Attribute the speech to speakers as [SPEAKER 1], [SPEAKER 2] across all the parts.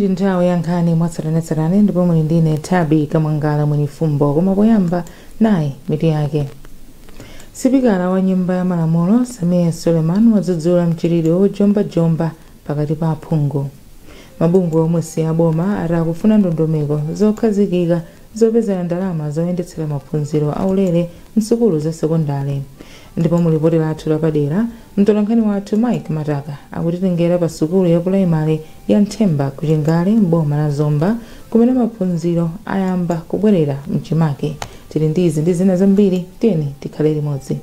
[SPEAKER 1] Ndi nthawi ya nkhani mwatsatanetsatane ndipo muli ndine Tabi Kamwangala Mwenifumbo. Koma poyamba, nayi mitu yake. Sipikala wa Nyumba ya Malamulo Sameer Suleman wadzudzula mchitidwe wojombajomba pakati pa aphungu. Mabungwe omwe si aboma ati akufuna ndondomeko zokhazikika zopezera ndalama zoyendetsera maphunziro aulere msukulu za sekondale. Ndipo mulipoti lathu lapadera, mtolankhani wathu Mike Mataka akutitengera pa sukulu ya pulaimali ya Nthemba kuChingale m'boma la Zomba, kumene maphunziro ayamba kubwerera mchimake. Tili ndi izi ndi zina zambiri, tiyeni tikhale limodzi.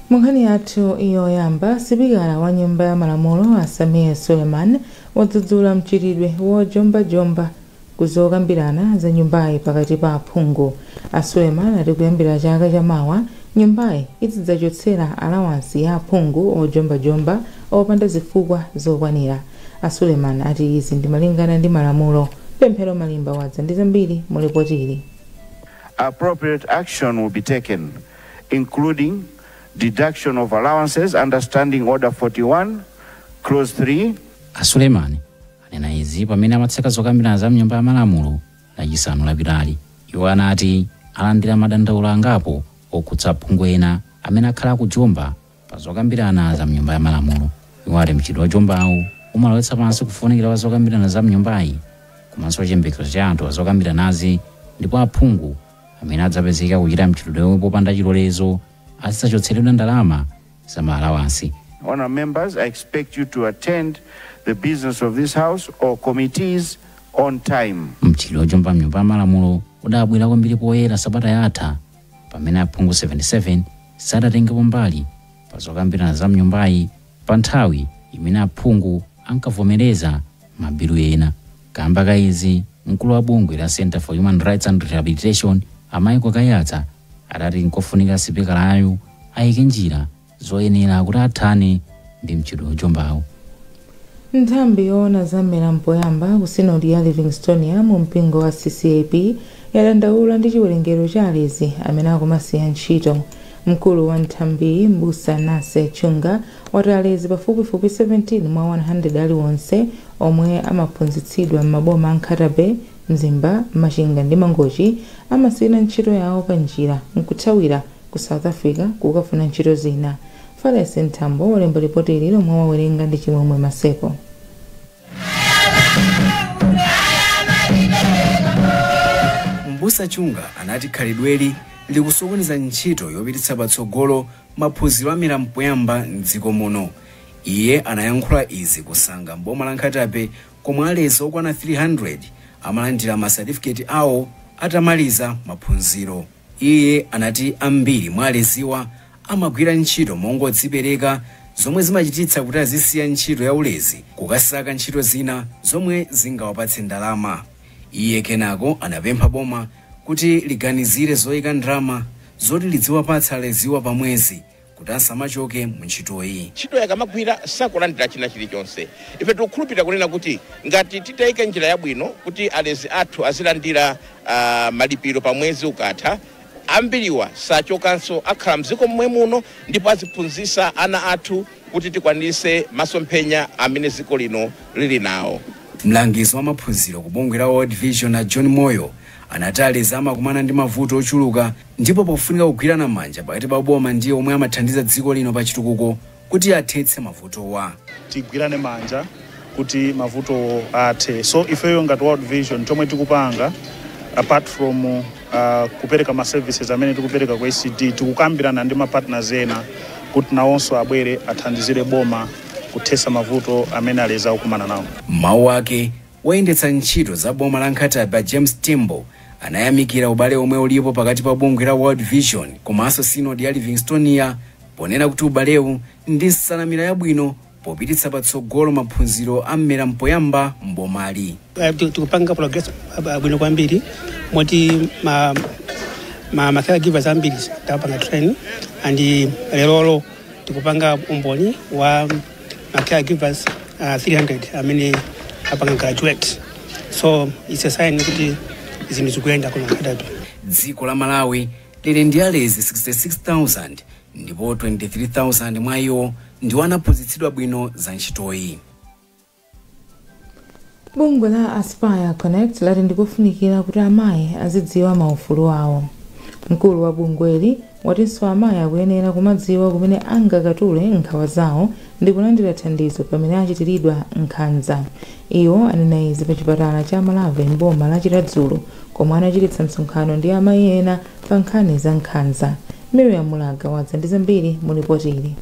[SPEAKER 1] Mu nkhani yathu yoyamba, sipikala wa Nyumba ya Malamulo a Sameer Suleman wadzudzula mchitidwe wojombajomba kuzokambirana za nyumbayi pakati pa aphungu. A Suleman ati kuyambira chaka chamawa, nyumbayi izidzachotsera alawansi ya aphungu ojombajomba opanda zifukwa zokwanira. A Suleman ati izi ndi malingana ndi malamulo. Pemphero Malimba wadza ndi zambiri mulipotili.
[SPEAKER 2] Appropriate action will be taken, including deduction of allowances under Standing Order 41, Clause 3.
[SPEAKER 3] A Suleman anena izi pamene amatseka zokambirana za mnyumba ya malamulo Lachisanu lapitali. Iwo anati alandira madandaulo angapo okhudza aphungu ena amene akhala akujomba pa zokambirana za mnyumba ya malamulo. Iwo ati mchitidwe wojombawu umalowetsa pansi kufunikira kwa zokambirana za mnyumbayi komanso chiyembekezo cha anthu azokambiranazi, ndipo aphungu amene adzapezeka kuchita mchitidwewo popanda chilolezo azidzachotseredwa ndalama za maalawansi.
[SPEAKER 2] Honourable members, I expect you to attend the business of this House or committees on time.
[SPEAKER 3] Mchitidwe wojomba mnyumba ya malamulo udabwera kwambiri poyera sabata yatha pamene aphungu 77 sadatengepo mbali pa zokambirana za mnyumbayi pa nthawi imene aphungu ankavomereza mabilu ena. Kamba ka izi, mkulu wa bungwe la Center for Human Rights and Rehabilitation a Michael Kaiyatsa adati nkofunika sipikalayo ayike njira zoyenera kuti athane ndi mchitidwe wojombawo.
[SPEAKER 1] Nthambi yoona za mmera mpoyamba ku Sinodi ya Livingstonia mu mpingo wa CCAP yadandaula ndi chiwerengero cha alezi amene akumasiya ntchito. Mkulu wa nthambiyi, Mbusa Nase Chunga, wati alezi pafupifupi 17 mwa 100 aliwonse omwe amaphunzitsidwa m'maboma a Nkhata Bay, Mzimba, Machinga ndi Mangochi amasiyira ntchito yawo pa njira nkuthawira ku South Africa kukafuna ntchito zina. Fales Nthambo walemba ripoti ili lomwe wawerenga ndi Chimwemwe Maseko.
[SPEAKER 4] Mbusa Chunga anati khalidweli likusokoneza ntchito yopititsa patsogolo maphunziro a mmera mpoyamba mdziko muno. Iye anayankhula izi kusanga mboma la Nkhata Bay, komwe alezi okwana 300 amalandira masatifiketi awo atamaliza maphunziro. Iye anati ambiri mwa aleziwa amagwira ntchito mongodzipereka, zomwe zimachititsa kuti azisiya ntchito ya ulezi kukasaka ntchito zina zomwe zingawapatse ndalama. Iye kenako anapempha boma kuti liganizire zoyika ndalama zoti lidziwapatsa aleziwa pa mwezi kuti asamachoke mu ntchitoyi.
[SPEAKER 5] Ntchito yakamagwira sakulandira china chilichonse. Ife tikukhulupirira kunena kuti ngati titayika njira yabwino kuti alezi athu azilandira malipiro pa mwezi ukatha, ambiriwa sachokanso, akhala mdziko momwe muno ndipo aziphunzitsa ana athu kuti tikwanise masomphenya amene dziko lino lili nawo.
[SPEAKER 4] Mlangizi wa maphunziro ku bungwe la World Vision na John Moyo anati alezi amakumana ndi mavuto ochuluka ndipo pofunika kugwirana manja pakati pa boma ndi omwe amathandiza dziko lino pa chitukuko kuti athetse mavutowa.
[SPEAKER 6] Tigwirane manja kuti mavuto athe. So ifeyo ngati World Vision, chomwe tikupanga apart from kupereka ma services amene tikupereka ku ECD, tikukambirana ndi ma partners ena kuti nawonso abwere athandizire boma kuthetsa mavuto amene alezi akukumana nawo.
[SPEAKER 4] Mawu ake, woyendetsa ntchito za boma la Nkhata Bay James Timbo anayamikira ubale omwe ulipo pakati pa bungwe la World Vision komanso Sinodi ya Livingstonia, ponena kuti ubalewu ndi nsanamira yabwino popititsa patsogolo maphunziro a mmera mpoyamba mbomali.
[SPEAKER 7] Tikupanga progress bwino kwambiri moti ma caregivers ambiri tapanga train, and lerolo tikupanga umboni wa ma caregivers 300 amene apanga graduate, so it's a sign kuti zinthu zikuyenda kuno Nkhata Bay.
[SPEAKER 4] Dziko la Malawi lili ndi alezi 66,000 ndipo 23,000 mwa iwo ndiwo anaphunzitsidwa bwino za ntchitoyi.
[SPEAKER 1] Bungwe la Aspire Connect lati ndikofunikira kuti amayi azidziwa maufulu awo. Mkulu wa bungweli watinso amayi akuyenera kumadziwa kumene angakatule nkhawa zawo ndi kulandira thandizo pamene achitiridwa nkhanza. Iwo anena izi pa chipatala cha Malave mboma la Chiradzulu, komwe anachititsa msonkhano ndi amayi ena pa nkhani za nkhanza. Miriam Mulaga wadza ndi zambiri mu ripoti ili.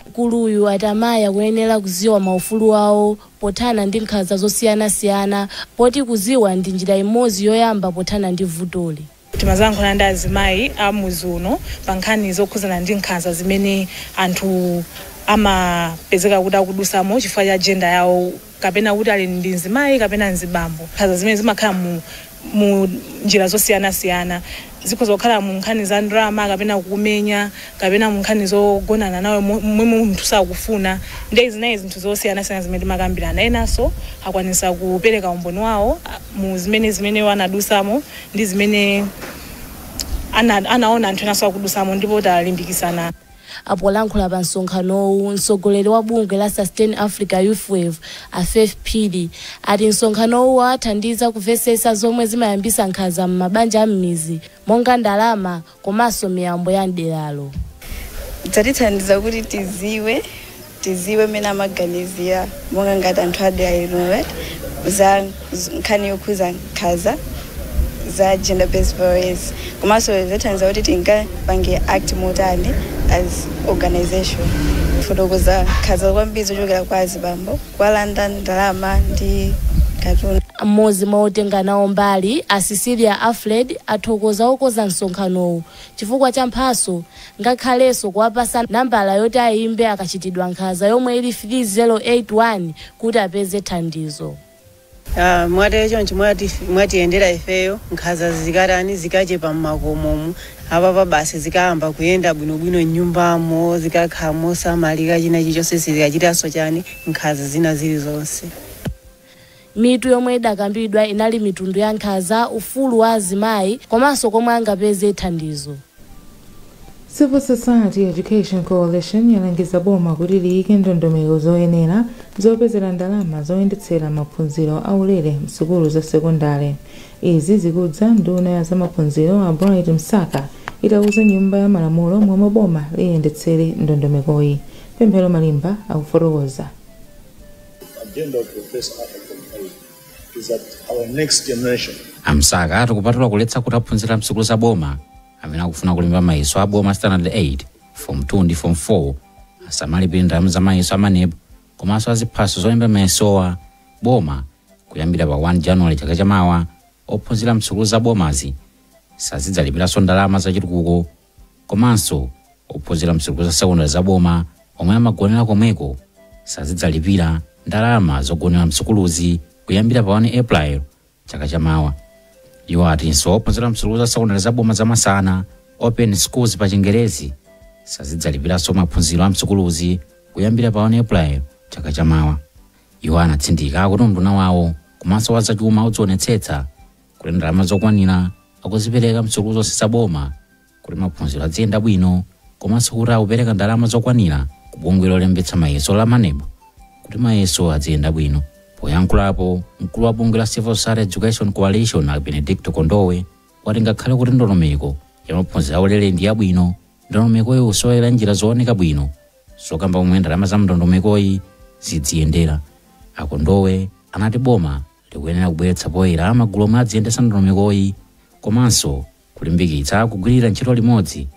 [SPEAKER 8] Mkuluyu ati amayi akuyenera kuziwa maufulu awo pothana ndi nkhanza zosiyanasiyana, poti kuziwa ndi njira imodzi yoyamba pothana ndi vutoli.
[SPEAKER 9] Timazayankhula ndi azimayi a muzi uno pa nkhani zokhuzana ndi nkhanza zimene anthu amapezeka kuti akudusamo chifukwa cha gender yawo, kapena kuti ali ndi mzimayi kapena mzibambo. Nkhanza zimene zimakhala mu njira zosiyanasiyana, zikhoza kukhala mu nkhani za ndalama, kapena kumenya, kapena mu nkhani zogonana nawe momwe munthu sakufuna. Ndi zinayi zinthu zosiyanasiyana zimene timakambirana. Enanso akwanisa kupereka umboni wawo mu zimene wanadusamo ndi zimene anaona anthu enanso akudusamo, ndipo talimbikisana.
[SPEAKER 8] Apolankhula pa msonkhanowu, mtsogoleri wa bungwe la Sustain Africa Youth Wave, a Faith Phiri, ati msonkhanowu athandiza kumvetsetsa zomwe zimayambisa nkhanza m'mabanja a m'mizi, monga ndalama komanso miyambo ya mderalo.
[SPEAKER 10] Dzatithandiza kuti tiziwe mmene amaganizira monga ngati anthu adera ino za nkhani yokhuza nkhanza za gender based violence, komanso zathandiza kuti tingapange act motani as organization. Fotokoza nkhanza kwambiri zochokera kwa azibambo, kuwalanda ndalama ndi katundu.
[SPEAKER 8] Mmodzi mwa otenga nawo mbali, a Cecilia Alfred, athokoza okoza msonkhanowu chifukwa cha mphaso, ngakhalenso kuwapasa nambala yoti ayimbe akachitidwa nkhanza, yomwe ili 3081, kuti apeze thandizo.
[SPEAKER 11] Mwate choncho mwatiyendera ifeyo, nkhanza zikatani, zikachepa mmakomomu apapa, basi zikayamba kuyenda bwinobwino m'nyumbamo, zikakhala mosamalika, china chilichonse zikachitanso chani, nkhanza zina zilizonse.
[SPEAKER 8] Mitu yomwe idakambidwa inali mitundu ya nkhanza, ufulu wa azimayi komanso komwe angapeze thandizo.
[SPEAKER 1] Civil Society Education Coalition yalangiza boma kuti liyike ndondomeko zoyenera zopezera ndalama zoyendetsera maphunziro aulere msukulu za sekondale. Izi zikudza nduna ya zamaphunziro a Bright Msaka itauza Nyumba ya Malamulo momwe boma liyendetsere ndondomekoyi. Pemphero Malimba akufotokoza.
[SPEAKER 12] Agenda of Professor Arthur is that our next generation
[SPEAKER 3] A Msaka tikupatula kuletsa kuti aphunzira msukulu za boma amene akufuna kulemba mayeso a boma standard 8, Form 2 ndi Form 4 asamalipire ndalama za mayeso a MANEB komanso aziphaso zolemba mayesowa. Boma kuyambira pa 1 January chaka chamawa, ophunzira msukulu za bomazi sazidzalipiranso ndalama zachitukuko, komanso ophunzira msukulu za sekondari za boma omwe amagonera komweko sazidzalipira ndalama zogonera msukuluzi kuyambira pa 1 April chaka chamawa. Iwo atinso ophunzira msukulu za sekondari za boma zamasana, open schools pa Chingerezi, sazidzalipiranso maphunziro a msukuluzi kuyambira pa 1 April chaka chamawa. Iwo anatsindika kuti unduna wawo komanso wazachuma udzionetsetsa kuti ndalama zokwanira akuzipereka msukulu zonse za boma kuti maphunziro aziyenda bwino, komanso kuti akupereka ndalama zokwanira ku bungwe lolembetsa mayeso la MANEB kuti mayeso aziyenda bwino. Poyankhulapo, mkulu wa bungwe la Civil Society Education Coalition, a Benedicto Kondowe, wati ngakhale kuti ndondomeko ya maphunziro aulere ndi yabwino, ndondomekoyi usowera njira zooneka bwino zokamba momwe ndalama za ndondomekoyi zidziyendera. Akondowe anati boma likuyenera kubweretsa poyera magulu omwe adziyendetsa ndondomekoyi, komanso kulimbikitsa kugwirira ntchito limodzi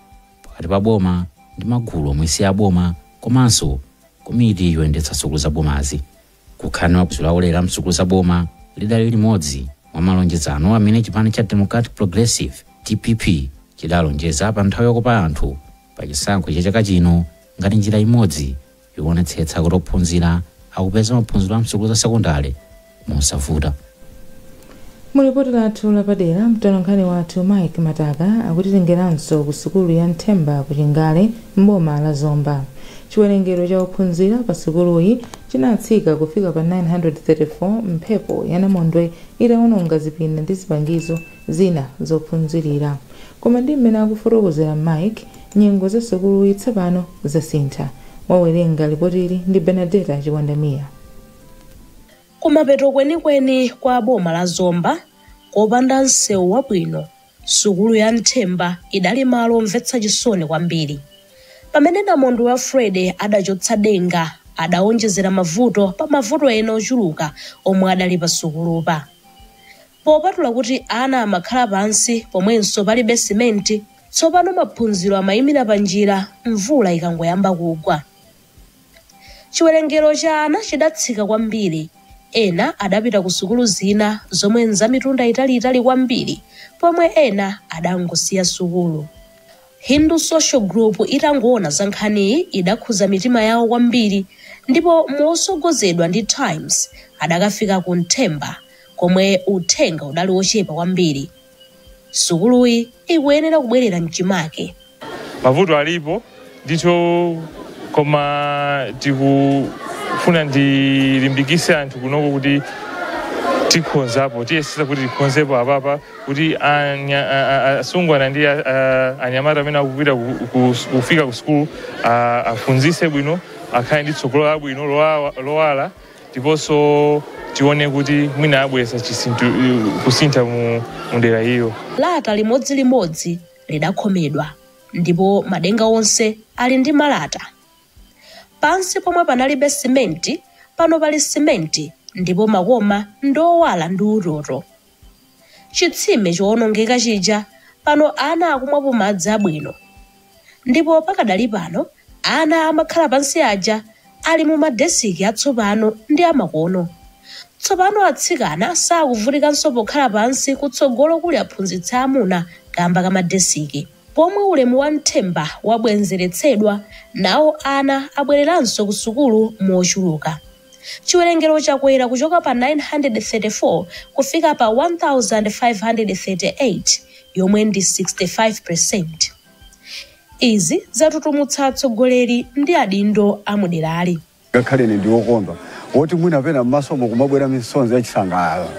[SPEAKER 3] pakati pa boma ndi magulu omwe si aboma komanso komiti yoyendetsa sukulu za bomazi. Kukhala ndi maphunziro aulere msukulu za boma lidali limodzi mwa malonjezano amene chipani cha Democratic Progressive, DPP, chidalonjeza pa nthawi yokopa anthu pa chisankho cha chaka chino, ngati njira imodzi yoonetsetsa kuti ophunzira akupeza maphunziro a msukulu za sekondale mosavuta.
[SPEAKER 1] Mulipoti lathu lapadera, mtolankhani wathu Mike Mataka akutitengeranso ku sukulu ya Nthemba ku Chingale mboma la Zomba. Chiwerengero cha ophunzira pa sukuluyi chinatsika kufika pa 934 mphepo ya namondwe itawononga zipinda ndi zipangizo zina zophunzirira. Koma ndi mmene akufotokozera Mike, nyengo za sukuluyi tsopano zasintha. Wawerenga lipotili ndi Benadeta Chiwandamiya.
[SPEAKER 13] Kumapeto kwenikweni kwa boma la Zomba, kopanda msewu wabwino, sukulu ya Nthemba idali malo omvetsa chisoni kwambiri. Pamene namondwe wa Freddy adachotsa denga, adawonjezera mavuto pa mavuto ena ochuluka omwe adali pa sukulupa. Popatula kuti ana amakhala pansi pomwenso palibe simenti, tsopano maphunziro amayimira pa njira mvula ikangoyamba kugwa. Chiwerengero cha ana chidatsika kwambiri. Ena adapita ku sukulu zina zomwe nzamitunda italiitali kwambiri, pomwe ena adangosiya sukulu. Hindu Social Group itangoona za nkhaniyi idakhuza mitima yawo kwambiri, ndipo mosogozedwa ndi Times adakafika ku Nthemba komwe uthenga udali wochepa kwambiri. Sukuluyi ikuyenera kubwerera mchimake.
[SPEAKER 14] Mavuto alipo ndithu, koma tikufuna ndilimbikise anthu kunoko kuti tikhonzapo, tiyesesa kuti tikhonzepo apapa kuti asungwana ndi anyamata amene akupita kufika ku sukulu aphunzise bwino, akhale ndi tsogolo labwino lowala, ndiponso tione kuti mwina abweretsa kusintha mu dera iyo.
[SPEAKER 13] Lata limodzilimodzi lidakhomedwa ndipo madenga onse ali ndi malata. Pansi pomwe panalibe simenti, pano pali simenti, ndipo makoma ndowala ndi utoto. Chitsime chowonongeka chija, pano ana akumwapo madzi abwino. Ndipo pakadali pano ana amakhala pansi aja ali mu madesiki atsopano ndi amakono. Tsopano atsikana sakuvutikanso pokhala pansi kutsogolo kuli aphunzitsi amuna kamba ka madesiki. Pomwe ulemu wa Nthemba wabwenzeretsedwa, nawo ana abwereranso ku sukulu mochuluka. Chiwerengero chakwera kuchoka pa 934 kufika pa 1538, yomwe ndi 65%. Izi zatutumutsa atsogoleri ndi adindo amuderali.
[SPEAKER 15] Ngakhale ine ndiwokondwa woti mwina pena m'masomo kumabwera misonzi yachisangalalo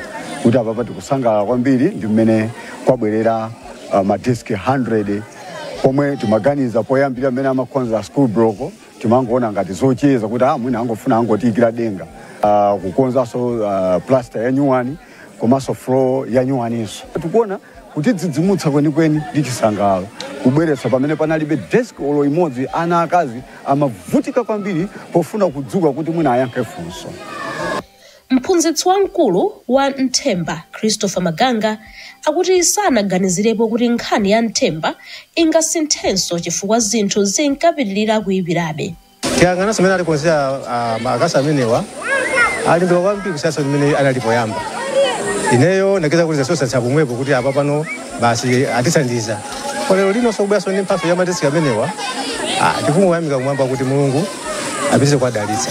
[SPEAKER 15] kuti apapa tikusangalala kwambiri ndi mmene kwabwerera madeski 100, pomwe timaganiza poyambira mmene amakonza school block timangoona ngati zocheza kuti mwina angofuna angotiyikira denga, kukonzanso plaster ya nyuwani komanso floor ya nyuwaninso. Tikuona kutidzidzimutsa kwenikweni ndi chisangalalo kubweretsa pamene panalibe desk olo imodzi. Ana akazi amavutika kwambiri pofuna kudzuka kuti mwina ayankhe funso.
[SPEAKER 13] Mphunzitsi wamkulu wa Nthemba, Christopher Maganga, akuti sanaganizirepo kuti nkhani ya Nthemba ingasinthenso chifukwa zinthu zinkapitirira kuyipirabe.
[SPEAKER 16] Tiyang'ananso mmene alikonzera makasi amenewa, alimbika kwambiri kusiyanso mmene anali poyamba. Ineyo ndakeza kuti zasosatsa pomwepo kuti apa pano basi atithandiza. Lero linonso kubweranso ndi mphatso ya madesiki amenewa, tikungoyamika kumwamba kuti Mulungu apitirize kuwadalitsa.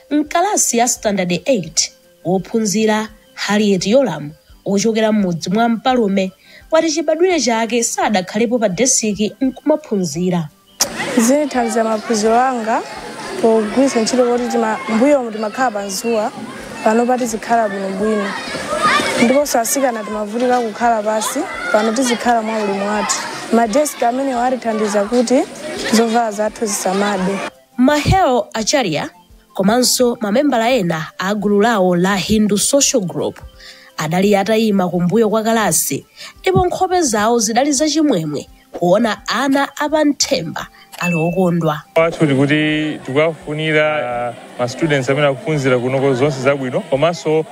[SPEAKER 13] Mkalasi ya standard 8, wophunzira Harriet Yolam wochokera m'mudzi mwa Mpalume wati chibadwire chake sadakhalepo pa desiki nkumaphunzira.
[SPEAKER 17] Zinithandiza maphunziro anga pogwiritsa ntchito kuti mbuyomu timakhala pa dzuwa, pano tizikhala bwinobwino, ndiponso asikana timavutika kukhala pasi, pano tizikhala mwa ulemu wathu. Madeski amenewa atithandiza kuti zovala zathu zisamade.
[SPEAKER 13] Maheo Acharya komanso mamembala ena a gulu lawo la Hindu Social Group adali atayima kumbuyo kwa kalasi, ndipo nkhope zawo zidali zachimwemwe kuona ana apanthemba ali okondwa.
[SPEAKER 14] Wathu tikuti tikuwafunira ma students amene akuphunzira kunoko zonse zabwino, komanso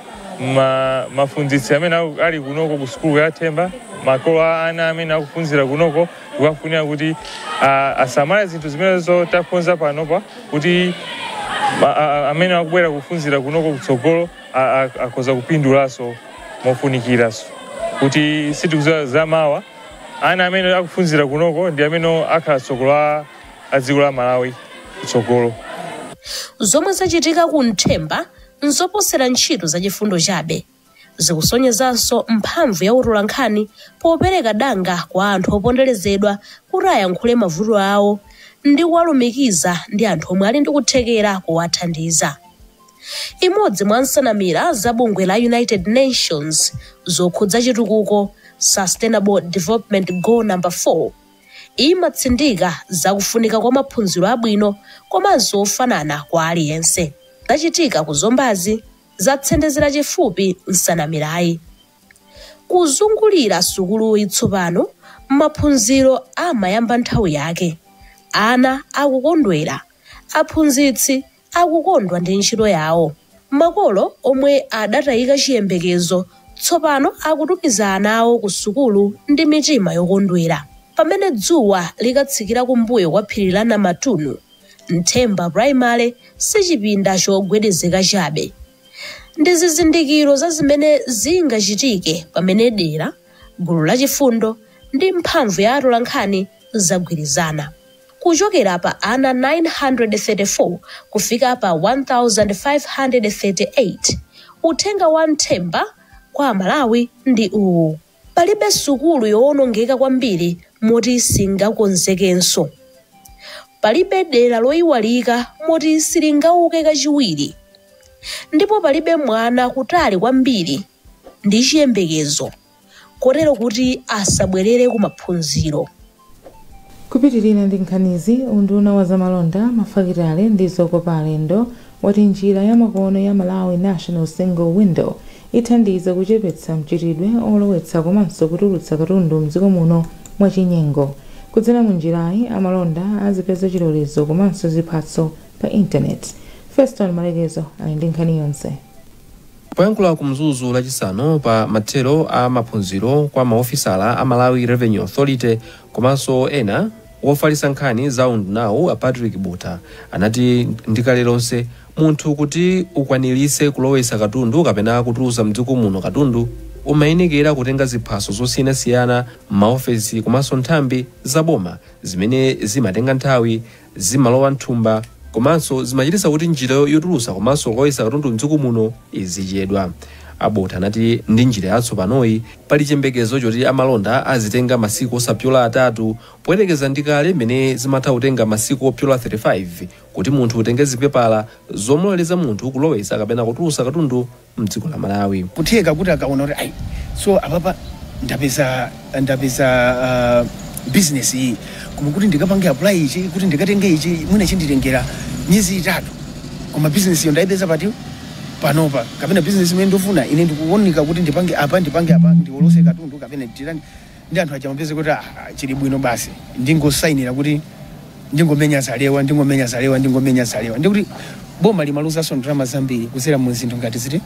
[SPEAKER 14] maphunzitsi amene ali kunoko ku sukulu ya Themba, makolo a ana amene akuphunzira kunoko, tikuwafunira kuti asamale zinthu zimenezo taphunza panopa kuti amene akubwera kuphunzira kunoko kutsogolo akhoza kupindulanso mofunikiranso kuti sitikuziwa zamawa. Ana amene akuphunzira kunoko ndi amene akhala tsogolo a dziko la Malawi kutsogolo.
[SPEAKER 13] Zomwe zachitika ku Nthemba nzoposera ntchito zachifundo chabe, zikusonyezanso mphamvu ya utolankhani popereka danga kwa anthu oponderezedwa kuti ayankhule mavuto awo ndi kuwalumikiza ndi anthu omwe ali ndi kuthekera kuwathandiza. Imodzi mwa nsanamira za bungwe la United Nations zokhudza chitukuko, Sustainable Development Goal number 4, imatsindika zakufunika kwa maphunziro abwino komanso ofanana kwa aliyense. Zachitika ku Zombazi Zatsendezera chifupi nsanamirayi. Kuzungulira sukuluyi tsopano, maphunziro amayamba nthawi yake. Ana akukondwera, aphunzitsi akukondwa ndi ntchito yawo. Makolo omwe adatayika chiyembekezo tsopano akutumiza ana awo ku sukulu ndi mitima yokondwera. Pamene dzuwa likatsikira kumbuyo kwa phiri la Namatunu, Nthemba Primary sichipinda chogwedezeka chabe. Ndi zizindikiro za zimene zingachitike pamene dera, gulu lachifundo ndi mphamvu ya atolankhani zagwirizana. Kuchokera pa ana 934 kufika pa 1538, uthenga wa Nthemba kwa Malawi ndi uwu: palibe sukulu yowonongeka kwambiri moti singakonzekenso, palibe dera loyiwalika moti silingauke kachiwiri, ndipo palibe mwana kutali kwambiri ndi chiyembekezo kotero kuti asabwerere ku maphunziro.
[SPEAKER 1] Kupitirira ndi nkhanizi, unduna wa zamalonda, mafakitale ndi zokopa alendo wati njira ya makono ya Malawi National Single Window ithandiza kuchepetsa mchitidwe olowetsa komanso kutulutsa katundu mdziko muno mwachinyengo. Kudzera mu njirayi, amalonda azipeza chilolezo komanso ziphaso pa intaneti. Feston Malekezo ali ndi nkhani yonse.
[SPEAKER 18] Poyankhula ku Mzuzu Lachisanu pa mathero a maphunziro kwa maofisala a Malawi Revenue Authority komanso ena, wofalitsa nkhani za undunawu a Patrick Buta anati ndikale lonse munthu kuti ukwanirise kulowetsa katundu kapena kutulutsa mdziko muno katundu umayenekera kutenga ziphaso zosiyanasiyana m'maofesi komanso nthambi zaboma, zimene zimatenga nthawi, zimalowa mthumba komanso zimachititsa kuti njira yotulutsa komanso kulowetsa katundu mdziko muno izichedwa. Abota anati ndi njira yatsopanoyi pali chiyembekezo choti amalonda azitenga masiku osapyola 3, poyerekeza ndi kale mmene zimatha kutenga masiku opyola 35 kuti munthu utenge zipepala zomuloleza munthu kulowetsa kapena kutulutsa katundu mdziko la Malawi.
[SPEAKER 19] Kutheka kuti akaona kuti ayi, so apapa ndapeza business iyi, koma kuti ndikapange apply ichi, kuti ndikatenge ichi, mwina chinditengera miyezi 3, koma business iyo ndayipeza pati panopa, kapena business imene ndofuna ine ndikuoneka kuti ndipange apa, ndipange apa, ndiwolose katundu kapena tirani ndi anthu aja, mapeze kuti chili bwino basi, ndingosayinira kuti ndingomenya zalewa, ndingomenya zalewa, ndingomenya zalewa, ndikuti boma limaluzanso ndalama zambiri kudzera mu zinthu ngati ziti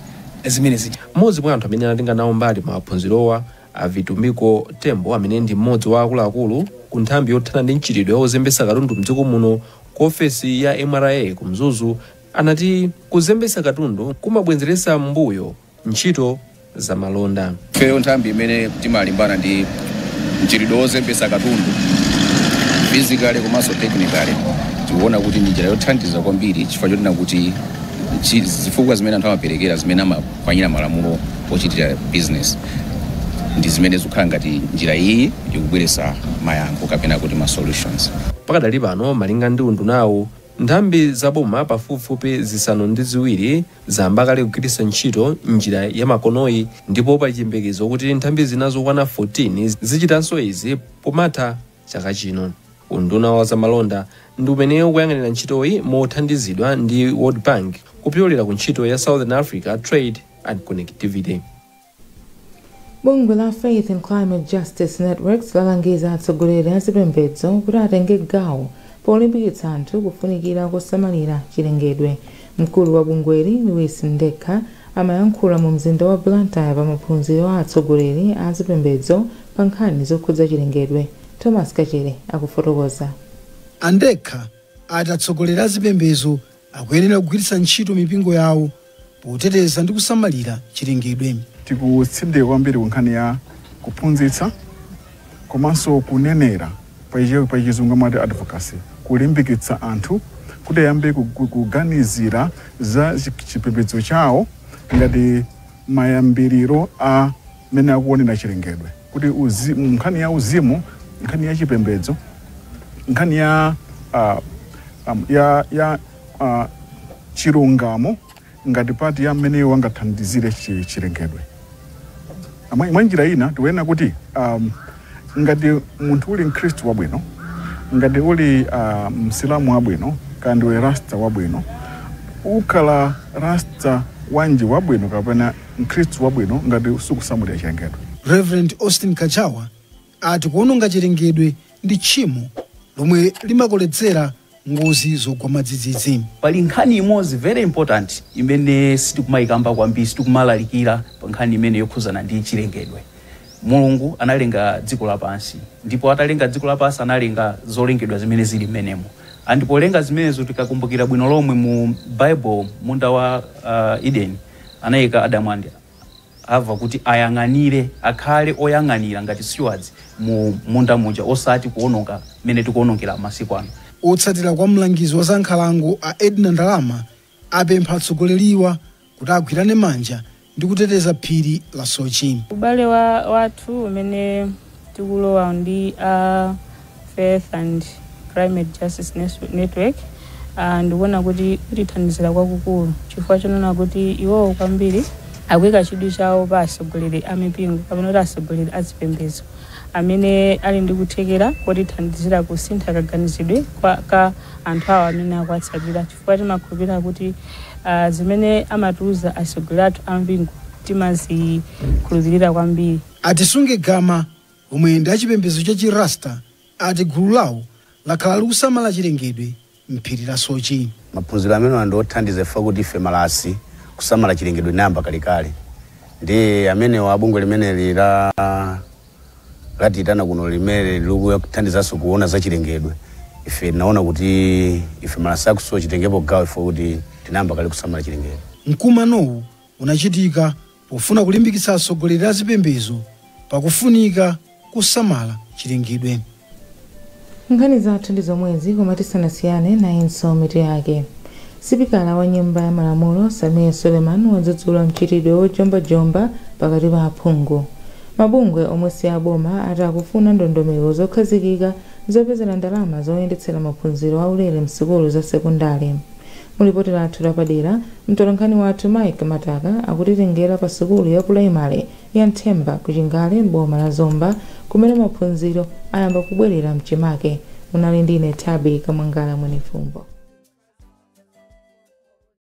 [SPEAKER 19] zimene zija.
[SPEAKER 18] Mmodzi mwa anthu amene anatenga nawo mbali maphunzirowa, a Vitumbiko Tembo, amene ndi mmodzi wa akuluakulu ku nthambi yothana ndi mchitidwe wozembetsa katundu mdziko muno ku ofesi ya MRA ku Mzuzu, anati kuzembetsa katundu kumabwezeretsa mbuyo ntchito za malonda.
[SPEAKER 20] Ifeyo nthambi imene timalimbana ndi mchitidwe wozembetsa katundu physically komanso technically, tikuona kuti ndi njira yothandiza kwambiri, chifukwa chotina kuti zifukwa zimene anthu amaperekera zimene amaphwanyira malamulo ochitira business ndi zimene zikukhala ngati njira iyi ikubweretsa mayankho kapena kuti ma solutions.
[SPEAKER 18] Pakadali pano, malinga ndi undunawu, nthambi zaboma pafupifupi 7 zayamba kale kugwiritsa ntchito njira ya makonoyi, ndipo pali chiyembekezo kuti nthambi zina zokwana 14 zichitanso izi pomatha chaka chino. Unduna wa zamalonda ndi umene ukuyang'anira ntchitoyi mothandizidwa ndi World Bank kupyolera ku ntchito ya Southern Africa Trade and Connectivity.
[SPEAKER 1] Bungwe la Faith and Climate Justice Networks lalangiza atsogoleri a zipembedzo kuti atenge gawo polimbikitsa anthu kufunikira kosamalira chilengedwe. Mkulu wa bungweli, Louis Ndekha, amayankhula mu mzinda wa Blantyre pa maphunziro a atsogoleri a zipembedzo pa nkhani zokhudza chilengedwe. Thomas Kachere akufotokoza.
[SPEAKER 21] Andekha ati atsogoleri a zipembedzo akuyenera kugwiritsa ntchito mipingo yawo poteteza ndi kusamalira chilengedwe.
[SPEAKER 22] Tikutsindika kwambiri ku nkhani ya kuphunzitsa komanso kunenera, pa Chizungu amati advocacy, kulimbikitsa anthu kuti ayambe kuganizira za chipembedzo chawo ngati mayambiriro a mene akuonera chilengedwe, kuti nkhani ya uzimu, nkhani ya chipembedzo, nkhani ya chilungamo ngati part ya mmene wangathandizire chilengedwe. Mwa njira ina tikuyenera kuti ngati munthu uli mkhristu wabwino, ngati uli msilamu wabwino, kandi uli rasta wabwino, ukhala rasta. wanji wabwino kapena mkhristu wabwino ngati sukusamalira chilengedwe.
[SPEAKER 21] Reverend Austin Kachawa ati kuononga chilengedwe ndi tchimo lomwe limakolezera ngozi zogwa madzidzidzi.
[SPEAKER 2] Pali nkhani imodzi very important imene sitikumayikamba kwambiri, sitikumalalikira pa nkhani imene yokhuzana ndi chilengedwe. Mulungu analenga dziko lapansi, ndipo atalenga dziko lapansi analenga zolengedwa zimene zili mmenemo. Andipolenga zimenezo, tikakumbukira bwino lomwe mu Bible, munda wa Eden, anayika Adamu and Ava kuti ayang'anire, akhale oyang'anira ngati stewards mu munda muja, osati kuononga mmene tikuonongera masiku ano.
[SPEAKER 21] Otsatira kwa mlangizi wa zankhalango a Edna Ndalama apempha atsogoleriwa kuti agwirane manja ndi kuteteza phiri la Soche.
[SPEAKER 5] Ubale wathu umene tikulowa ndi a Faith and Climate Justice Network, ndikuona kuti kutithandizira kwakukulu, chifukwa chonena kuti iwowo kwambiri akuyika chidwi chawo pa atsogoleri a mipingo kapena kuti atsogoleri a zipembedzo amene ali ndi kuthekera kotithandizira kusintha kaganizidwe ka anthu awo amene akuwatsatira, chifukwa timakhulupirira kuti zimene amatiuza atsogoleri athu a mpingo timazikhulupirira kwambiri.
[SPEAKER 21] Atisunge Gama, omwe ndi achipembedzo cha Chirasta, ati gulu lawo lakhala likusamala chilengedwe mphiri la Soche.
[SPEAKER 23] Maphunziro amene ndi othandiza ife kuti ife malasi kusamala chilengedwe namba kalekale, ndi amene abungwe limeneli la latiyitana kuno limene likuthandizanso kuona za chilengedwe. Ife tinaona kuti ife malasi akusowa chitengepo gawo ife kuti tinayamba kale kusamala chilengedwe.
[SPEAKER 21] Mkumanowu unachitika pofuna kulimbikitsa atsogoleri a zipembedzo pakufunika kusamala chilengedwe.
[SPEAKER 1] Nkhani zathu ndi zomwezi, koma tisanasiyane nayinso mitu yake. Sipikala wa Nyumba ya Malamulo Sameer Suleman wadzudzula mchitidwe wojombajomba pakati pa aphungu. Mabungwe omwe si aboma ati akufuna ndondomeko zokhazikika zopezera ndalama zoyendetsera maphunziro aulere msukulu za sekondari. Mulipoti lathu lapadera, mtolankhani wathu Mike Mataka akutitengera pa sukulu ya pulaimali ya Nthemba kuchingale m'boma la Zomba, kumene maphunziro ayamba kubwerera mchimake. Munali ndine Tabi Kamwangala Mwenifumbo.